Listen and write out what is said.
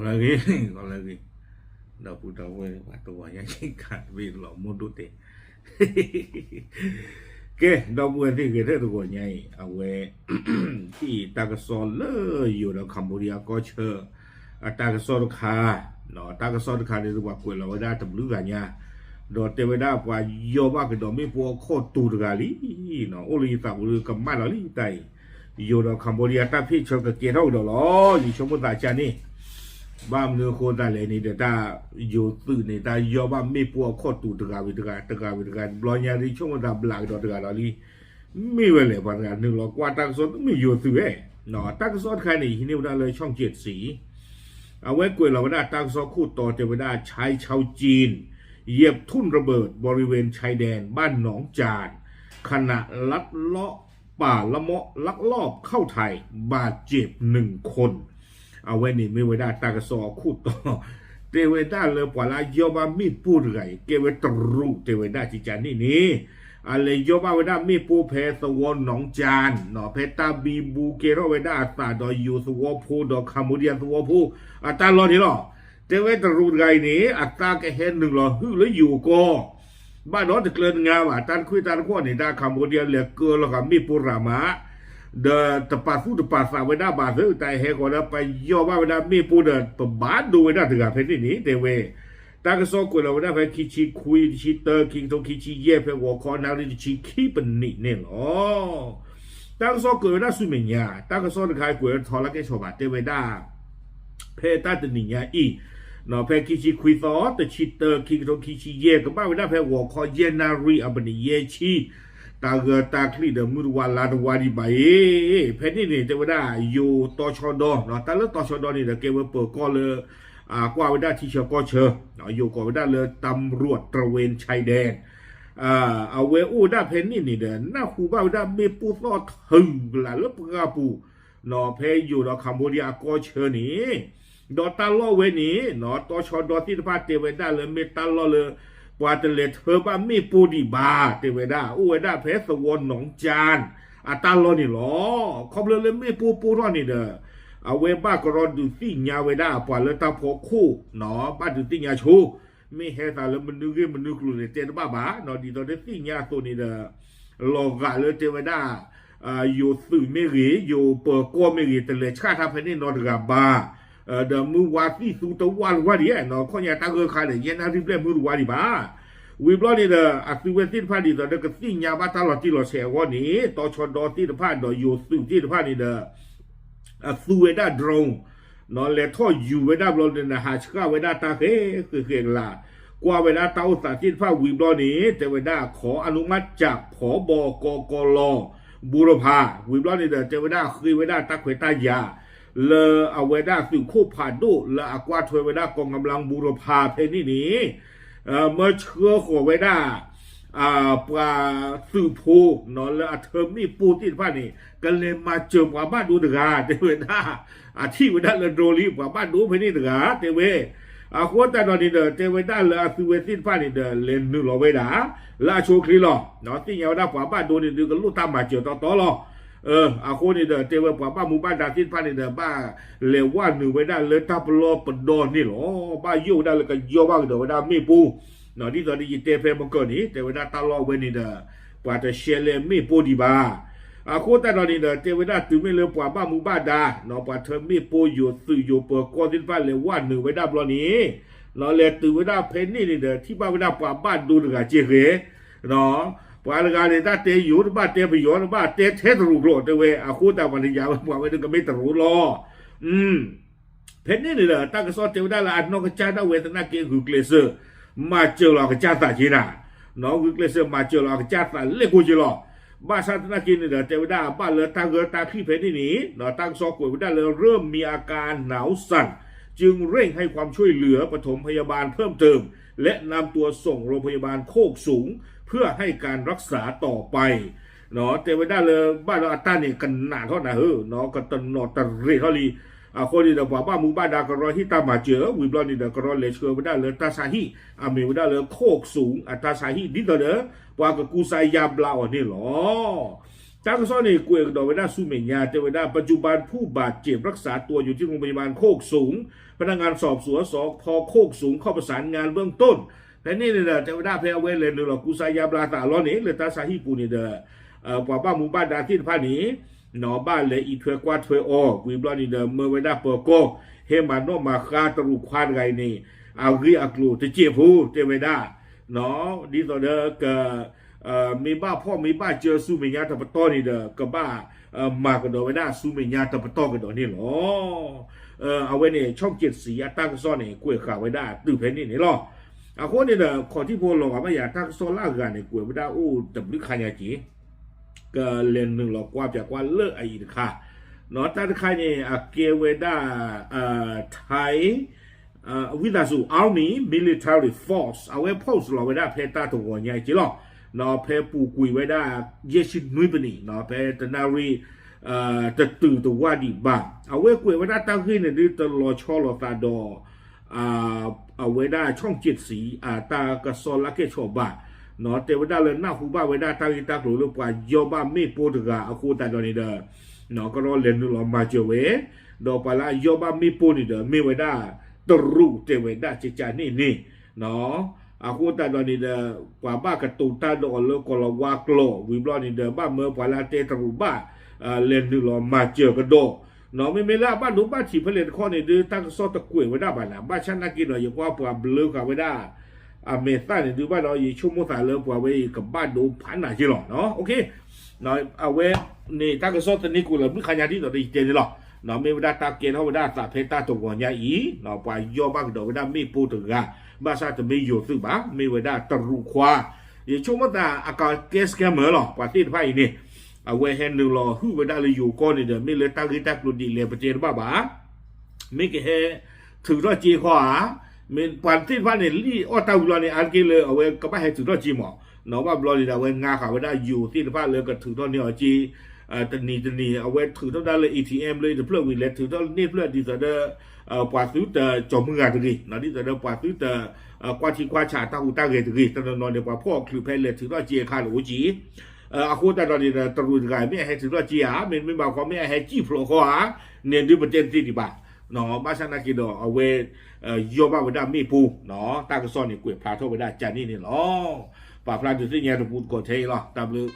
လၢဂ့ၤ, လၢဂ့ၤ, ဒီပုၢ်ဒီဝဲၢ် တဂီၤညါက့ၤခးတဘ့ၣ်လီၤမိၢ်ဒိၣ်တဲာ်, ကဲ ဒီပုၢ်ဝဲၢ်သ့ၣ်ဂဲၤထၢၣ်တဂီၤညါအံၤ အဝဲ ဟ့ၣ်တၢ်ကစီၣ်လၢယိၤဒီး Cambodia ကီၢ်ဆၢ အတၢ်ကစီၣ်တခါ, တၢ်ကစီၣ်တခါန့ၣ် ပှၤကွဲးလီၤဝဲဒၣ်တဘျုးဂၤညါ, ဒီးတဲဝဲဒၣ်ပှၤယီၢ်ဘၣ်ကဒီးမ့ၣ်ပိၢ်အခီၣ်တူာ်တဂၤလံ, အိၣ်လၢယသးပူၤလၢကမၣ်လီၤလံတၢ်အံၤ, ယိၤဒီး Cambodia တၢ်ဖ့ၣ်ဆၢကကဲထီၣ်ကဒီးလီၤ, ယဆိကမိၣ်သးကန့ၣ် ဘၣ်မနုၤအဃိသတးလဲၣ်န့ၣ်ဒီး တၢ်ယိၤသုးန့ၣ် တၢ်ယီၢ်ဘၣ်မ့ၣ်ပိၢ်အခီၣ်တူာ်တဂၤဝံၤတဂၤ တဂၤဝံၤတဂၤ ဘျီညါဒ်ဆိကမိၣ်သးဘျးကဒီးတဂၤဒီးလံ, မ့ၢ်ဝဲလဲၣ်ပှၤတဂၤနုာ်လီၤကွၢ်တၢ်ကစီၣ်တမ့ၢ်ယိၤသုးဝဲ, တၢ်ကစီၣ်တခါန့ၣ် ယဟံးန့ၢ်ဝဲဒၣ်လၢ ช่องเจ็ดสี, အဝဲကွဲးလီၤဝဲဒၣ်တၢ်ကစီၣ်ခိၣ်တီတဲဝဲဒၣ် ใช้ชาวจีนเหยียบทุ่นระเบิดบริเวณชายแดนบ้านหนองจาน ขณะลักลอบ ป่าละเมาะลักลอบเข้าไทย บาดเจ็บหนึ่งคน အဝဲန့ၣ်မ့ၢ်ဝဲဒၣ်တၢ်ကစီၣ်အခိၣ်တီ, တဲဝဲဒၣ်လၢပှၤလၢအယီၢ်ဘၣ်မ့ၣ်ပိၢ်တဂၤအံၤ ကဲဝဲတရူးတဲဝဲဒၣ်ကကန့ၣ်န့ၣ်, အလဲၤယီၢ်ဘၣ်ဝဲဒၣ်မ့ၣ်ပိၢ်ဖဲသဝီနီၣ်ကၠၢၣ်, ဖဲတၢ်ဘံဘူကဲထီၣ်ဝဲဒၣ်အသးဒီးယိၤသဝီဖိဒီး Cambodia သဝီဖိ အတၢ်လီၢ်န့ၣ်လီၤ. တဲဝဲတရူးတဂၤအံၤန့ၣ် အသးကဟဲနုာ်လီၤဟုၣ်လၢယိၤကီၢ် ဘၣ်ဒီးတကျၢၤတငါဘၣ်, တၢ်တခွ့တၢ်တခီၣ်န့ၣ် တၢ် Cambodia လဲၤကၢလီၤဃာ်မ့ၣ်ပိၢ်ရၤမး, ဒီးတပာ်သူၣ်တပာ်သးဝဲဒၣ်ဘၣ်သ့, တၢ်ဟဲဃီၤလၢပယီၢ်ဘၣ်ဝဲဒၣ်မ့ၣ်ပိၢ်ဒီး ပဘၣ်ဒိဝဲဒၣ်တဂၤဖဲန့ၣ်န့ၣ် တဲဝဲ, တၢ်ကစီၣ်ကွဲးလီၤဝဲဒၣ်ဖဲခံဆံခွံ တဆံတၢ ခံကထိခံဆံယဲၢ် ဖဲဂီၤခီနၣ်ရံၣ်တဆံခံပနံးန့ၣ်လီၤ. တၢ်ကစီၣ်ကွဲးဝဲဒၣ်ဆူမဲာ်ညါ, တၢ်ကစီၣ်တခါကွဲးဝဲထီလၢကဲဆီဘၣ် တဲဝဲဒၣ် ဖဲတၢ်တနံၤညါအံၤ, ဖဲခံဆံခွံသီ တဆံတၢ ခံကထိခံဆံယဲၢ် ကဘၣ်ဝဲဒၣ်ဖဲဂီၤခီယဲၢ်နၣ်ရံၣ်အပနံးယဲၢ်ဆံ, တၢ်ဂၢၢ်တၢ်ကျံၤဒီးမုၢ်တဝါလါတဝါဒံးဘၣ်အံၤ, ဖဲန့ၣ်န့ၣ် တဲဝဲဒၣ်ယိၤတီၤဆီဒီ, တၢ်လၢတီၤဆီဒီန့ၣ်ဒီး ကဲဝဲပၢၤကီၢ်လၢ ကွၢ်ဝဲဒၣ်ထံဆၢကီၢ်ဆၢ, ယိၤကိးဝဲဒၣ်လၢ ตำรวจตระเวนชายแดน အဝဲအိၣ်ဝဲဒၣ်ဖဲန့ၣ်န့ၣ်ဒီး နၢ်ဟူဘၣ်ဝဲဒၣ်မ့ၣ်ပိၢ်သီၣ်ထုးကလာ်လၢပှၢ်ပူၤ, ဖဲယိၤဒီး Cambodia အကီၢ်ဆၢန့ၣ်, ဒီးတၢ်လီၢ်ဝဲန့ၣ် တီၤဆီဒီသ့ၣ်တဖၣ်တဲဝဲဒၣ်လၢမ့ၢ်တၢ်လီၢ်လၢ ပှၤတလဲၤထၢဘၣ်မ့ၣ်ပိၢ်ဒံးဘၣ် တဲဝဲဒၣ် အိၣ်ဝဲဒၣ်ဖဲသဝီနီၣ်ကၠၢၣ် အတၢ်လီၢ်န့ၣ်လီၤ. ခီဖျိလၢမ့ၣ်ပိၢ်ပိၢ်ထီၣ်န့ၣ်ဒီး အဝဲဘၣ်ကရီဒုးသ့ၣ်ညါဝဲဒၣ်ပှၤလၢတၢ်ဖီခိၣ်, ဘၣ်ဒုးသ့ၣ်ညါဆိ, မ့ၢ်ဟဲသးလၢမနုၤဂ့ၢ်မနုၤကျိၤန့ၣ် တဲတဘၣ်ဘၣ်, ဒ်သိးတသ့ၣ်ညါအသိးန့ၣ်ဒီး လီၤဂာ်လၢတဲဝဲဒၣ် ယိၤသုးမ့ၢ်ဂ့ၤ ယိၤပၢၤကီၢ်မ့ၢ်ဂ့ၤ တလဲၤဆှၣ်ထါဖဲန့ၣ်နီတဂၤဘၣ်, ဒီးမုၢ်ဝါသံၣ်သူတဝၢ်တဝၢ်ဒံး, ခီၣ်ညါတၢ်ဂၢၢ်ခါဒီး ယဲၢ်နၣ်ရံၣ်ဘျဲၣ်မုၢ်တဝါဒံးဘၣ်. ဝံၤဘျီန့ၣ်ဒီး အသုဝဲသ့ၣ်တဖၣ်ဒ်သိးဒီးကသ့ၣ်ညါဘၣ်တၢ်လီၤတံၢ်လီၤဆဲးအဂီၢ်န့ၣ် တီၤဆီဒီသ့ၣ်တဖၣ်ဒီးယိၤသုးသ့ၣ်တဖၣ်န့ၣ်ဒီး အသူဝဲဒၣ် drone လဲၤထီၣ်ယူၤဝဲဒၣ်ဘျီန့ၣ် ဟးဆှၣ်ဝဲဒၣ်တၢ်ဃဲးဃဲးကလၤ, ကွၢ်ဝဲဒၣ်တၢ်အိၣ်သးသ့ၣ်တဖၣ်ဝံၤဘျီန့ၣ် တဲဝဲဒၣ် ขออนุมัติจาก ผบ กกร ဘူရဖး ဝံၤဘျီန့ၣ်ဒီး တဲဝဲဒၣ်ဃ့ဝဲဒၣ်တၢ်ခွဲးတၢ်ယာ် လၢအဝဲဒၣ်သုးခိၣ်ဖးဒိၣ်လၢအကွၢ်ထွဲဝဲဒၣ် กองกำลัง ဘူရဖးဖဲန့ၣ်န့ၣ် မၢဆှၢဃီၤဝဲဒၣ် ပှၤသုးဖိ လၢအထၢမ့ၣ်ပိၢ်သ့ၣ်တဖၣ်န့ၣ် ကလဲၤမၤစၢၤပှၤဘၣ်ဒိတဂၤ တဲဝဲဒၣ်, အထံၣ်ဝဲဒၣ်လၢ drone လံ ပှၤဘၣ်ဒိဖဲန့ၣ်တဂၤ တဲဝဲ, အဃိသတးဒီးန့ၣ်ဒီး တဲဝဲဒၣ်လၢအသုဝဲသ့ၣ်တဖၣ်န့ၣ်ဒီး လဲၤနုာ်လီၤဝဲဒၣ် လၢအဆိအချ့လီၤ. သ့ၣ်ညါဝဲဒၣ်ပှၤဘၣ်ဒိန့ၣ်ဒုးကလိၣ်တၢ်မၤစၢၤတီတီလီၤ. အဃိန့ၣ်ဒီး တဲဝဲပှၤဘၣ်မူဘၣ်ဒါသ့ၣ်တဖၣ်န့ၣ်ဒီး ဘၣ်လဲၤဝဲနုာ်ဝဲဒၣ်လၢတၢ်ပလီၢ်ပဒီန့ၣ်လီၤ. ဘၣ်ယိၣ်ဝဲဒၣ်လၢကယီဘၣ်ကဒီးဝဲဒၣ်မ့ၣ်ပိၢ် ဒ်သိးဒီးယတဲဖဲမကၢၢ်န့ၣ် တဲဝဲဒၣ်တၢ်လီၢ်ဝဲန့ၣ်ဒီး ပှၤတရှဲလဲမ့ၣ်ပိၢ်ဒံးဘၣ်. အဃိသတးဒီးန့ၣ်ဒီး တဲဝဲဒၣ်တုၤမ့ၢ်လၢပှၤဘၣ်မူဘၣ်ဒါ ပှၤထၢမ့ၣ်ပိၢ်ယိၤသုးယိၤပၢၤကီၢ်သ့ၣ်တဖၣ်လဲၤဝဲနုာ်ဝဲဒၣ်ဘျီန့ၣ် လဲၤတုၤဝဲဒၣ်ဖဲန့ၣ်န့ၣ်ဒီး ထံၣ်ဘၣ်ဝဲဒၣ်ပှၤဘၣ်ဒိတဂၤကဲဃဲ ပှၤတဂၤန့ၣ် တၢ်တဲယိၤတဘၣ်တဲပယီၤတဘၣ် တဲထဲတရူးကျိာ် တဲဝဲ အဃိသတးပှၤတယာ်ဝဲပှၤဝဲဒၣ်ကမ့ၢ်တရူးလီၤ. ဖဲန့ၣ်န့ၣ်ဒီး တၢ်ကစီၣ်တဲဝဲဒၣ်လၢအနီၢ်ကစၢ်ဒၣ်ဝဲသနာ်က့ဂုာ်ကျဲးစၢး မၤစၢၤလီၤအကစၢ်သးက့နၤ, ဂုာ်ကျဲးစၢးမၤစၢၤလီၤအကစၢ်သးလဲၣ်ကိၢ်က့လီၤ. ဘၣ်ဆၣ်သနာ်က့န့ၣ်ဒီး တဲဝဲဒၣ်အဘၣ်လၢတၢ်ဂၢၢ်တၢ်ချံၣ်ဖဲန့ၣ်န့ၣ် တၢ်ကစီၣ်ကွဲးဝဲဒၣ်လၢ เริ่มมีอาการหนาวสั่น จึงเร่งให้ความช่วยเหลือปฐมพยาบาลเพิ่มเติม และนำตัวส่งโรงพยาบาลโคกสูง เพื่อให้การรักษาต่อไป တဲဝဲဒၣ်လၢဘၣ်ဒီးအတၢ်န့ၣ်ကနးထီၣ်နၤဧၢ, ကတနီၣ်တရံးထီၣ်လံ. အဃိန့ၣ်ဒီး ပှၤဘၣ်မူဘၣ်ဒါကရီဟ့ၣ်တၢ်မၤစၢၤ ဝံၤဘျီန့ၣ်ဒီး ကရီလဲၤဆှၢဝဲဒၣ်လၢတၢ်ဆါဟံၣ် အမ့ၢ်ဝဲဒၣ်လၢ โคกสูง အတၢ်ဆါဟံၣ် ဒ်သိးဒီး ပှၤကကူစါယါဘျါအီၤန့ၣ်လီၤ. တၢ်ကစီၣ်န့ၣ် ကွဲးကဒီးဝဲဒၣ်ဆူမဲာ်ညါ တဲဝဲဒၣ် ปัจจุบันผู้บาดเจ็บรักษาตัวอยู่ที่โรงพยาบาลโคกสูง พนักงานสอบสวน สภ โคกสูง เข้าประสานงานเบื้องต้น ဖဲန့ၣ်န့ၣ်ဒီး တဲဝဲဒၣ်ဖဲအဝဲလဲၤနုာ်လီၤကူစါယါဘျါသးအလီၢ်န့ၣ် လၢတၢ်ဆါဟံၣ်ပူၤန့ၣ်ဒီး ပှၤဘၣ်မူဘၣ်ဒါသ့ၣ်တဖၣ်န့ၣ် နီၢ်ဘၣ်လဲၤအံးထွဲကွၢ်ထွဲအီၤ ဝံၤဘျီန့ၣ်ဒီး မၢဝဲဒၣ်ပၢၤကီၢ် ဟဲမၤနီၣ်မၤဃါတရူးခွါတဂၤအံၤန့ၣ် အဂ့ၢ်အကျိၤတစဲးဖိ တဲဝဲဒၣ် ဒ်သိးဒီးက မ့ၢ်ဘၣ်ဖှီၣ်မ့ၢ်ဘၣ်စၢဆူမဲာ်ညါတပတီၢ်န့ၣ်ဒီး ကဘၣ်မၤကဒီးဝဲဒၣ်ဆူမဲာ်ညါတပတီၢ်ကဒီးန့ၣ်လီၤ. အဝဲန့ၣ် ช่องเจ็ดสี အတၢ်ကစီၣ်န့ၣ် ကွဲးဃာ်ဝဲဒၣ်တုၤဖဲန့ၣ်န့ၣ်လီၤ. အဃိန့ၣ်ဒီး ခီၣ်ထံးဖိလီၤဂာ်ဘၣ်ယၤ တၢ်ကစီၣ်လၢအဂၤန့ၣ် ကွဲးဝဲဒၣ်အိၣ်တဘျုးခါညါက့ၤ ကလဲၤနုာ်လီၤကွၢ်ပၠးကွၢ်လၢအအံၤတခါ, တၢ်တခါန့ၣ် အကဲဝဲဒၣ် Thai ဝံသးစူၤ Army Military Force အဝဲ post လီၤဝဲဒၣ်ဖဲတၢ်တဂီၤညါအံၤက့ၤလီၤ. ဖဲပူၤကွံာ်ဝဲဒၣ် ယဲၢ်ဆံနွံပနံး ဖဲတနၣ်ရံၣ် တတုၤတဝၢ်ဒံးဘၣ်. အဝဲကွဲးဝဲဒၣ်တၢ်ဂ့ၢ်န့ၣ်ဒုးတလီၤဆီလိာ်သးဒီး အဝဲဒၣ် ช่องเจ็ดสี အတၢ်ကစီၣ်လၢကဲၣ်ဆိးဘၣ်, တဲဝဲဒၣ်လၢနၢ်ဟူဘၣ်ဝဲဒၣ်တၢ်ဂ့ၢ်တၢ်ကျိၤလၢပှၤယီၢ်ဘၣ်မ့ၣ်ပိၢ်တဂၤအဃိသတးဒီးန့ၣ်ဒီး ကဒီးလဲၤနုာ်လီၤမၤစၢၤဝဲ, ဒီးပှၤလၢအယီၢ်ဘၣ်မ့ၣ်ပိၢ်န့ၣ်ဒီး မ့ၢ်ဝဲဒၣ်တရူးတဲဝဲဒၣ်ကကန့ၣ်န့ၣ် အဃိသတးဒီးန့ၣ်ဒီး ပှၤဘၣ်ကတိၤတၢ်ဒီးအီၤလၢကီၤလၤဝါကျိာ် ဝံၤဘျီန့ၣ်ဒီး ဘၣ်မၢပှၤလၢအတဲတရူးဘၣ် လဲၤနုာ်လီၤမၤစၢၤကဒီး, မ့မ့ၢ်လၢအဘၣ်ဒိဘၣ်ထံးဖဲလဲၣ်တခီန့ၣ်ဒုး တၢ်ကစီၣ်တကွဲးဝဲဒၣ်ဘၣ်နၤ, ဘၣ်ဆၣ်နာ်က့ဒီး ယကွၢ်ပှၤဘျၢဃာ်ဝဲဒၣ် အမဲာ်သၣ်န့ၣ်ဒုးဘၣ်ဒီး ယဆိကမိၣ်သးလၢပှၤဝဲအံၤကဘၣ်ဒိဖးနးက့လီၤ. အဝဲန့ၣ် တၢ်ကစီၣ်သန့ၤကွံာ်လီၤဘျုးခါညါဒ်သိးဒီးယတဲန့ၣ်လီၤ. မ့ၢ်ဝဲဒၣ်တၢ်ကဲထီၣ်ဝဲဒၣ်အသးဖဲတၢ်တဂီၤညါအံၤ ပှၤယီၢ်ဘၣ်ကဒီးဝဲဒၣ်မ့ၣ်ပိၢ်တဂၤ, ဘၣ်ဆၣ်တမ့ၢ်ယိၤသုးဘၣ်, မ့ၢ်ဝဲဒၣ်တရူးခွါ, ယဆိကမိၣ်သးအကကဲ scammer လီၤ. ပှၤသ့ၣ်တဖၣ်အံၤန့ၣ် အဝဲဟဲနုာ်လီၤဟုၣ်ဝဲဒၣ်လၢယိၤကီၢ်န့ၣ်ဒီး မ့ၢ်လၢတၢ်ဂ့ၢ်တၢ်ကျိၤဒ်လဲၣ်ပတဲတဘၣ်ဘၣ် မ့ၢ်ကဟဲထုးထီၣ်စ့ခီဧါ, ပှၤသ့ၣ်တဖၣ်န့ၣ် လံၣ်အီၣ်တၢ်ဝံၤလီၤန့ၣ် အါတက့ၢ်လၢအဝဲကဘၣ်ဟဲထုးထီၣ်စ့မး, နီၢ်ဘၣ်ဘျီန့ၣ်ဒီး အဝဲငါဃာ်ဝဲဒၣ်ယိၤသ့ၣ်တဖၣ်လၢကထုးထီၣ်န့ၢ်အီၤစ့, တနံၤတနံၤ အဝဲထုးထီၣ်ဒၣ်လၢ A T M လၢတဖျၢၣ်ဝံၤလဲၤထုးထီၣ်န့ၢ်ဖျၢၣ် ဒ်သိးဒီး ပှၤသုတကၠီၤမုၢ်ဂၤတဂ့ၤ, ဒ်သိးဒီးပှၤသုတ ကွၢ်ထံကွၢ်ဆးတၢ်ဟူးတၢ်ဂဲၤတဂ့ၤ, တနီၤနီၤန့ၣ် ပှၤဖီၣ်အီၤချုးဖဲလဲၤထုးထီၣ်စ့အခါန့ၣ်အိၣ်က့ၤ အဃိသတးဒီးန့ၣ်ဒီး တရူးတဂၤမ့ၢ်အဟဲထုးထီၣ်စ့ဧါ, မ့တမ့ၢ်ဘၣ်ခီမ့ၢ်အဟဲစံၣ်ဖျိးဃီဧါ, န့ၣ်ဒုးပတဲတသ့ဒံးဘၣ်. ဘၣ်ဆၣ်နာ်က့ဒီး အဝဲ ယီၢ်ဘၣ်ဝဲဒၣ်မ့ၣ်ပိၢ်, တၢ်ကစီၣ်န့ၣ်ကွဲးဖျါထီၣ်ဝဲဒၣ်ကန့ၣ်န့ၣ်လီၤ. ပာ်ဖျါဒုးသ့ၣ်ညါတပူၤတကိးထဲအံၤလီၤ. တၢ်ဘျုး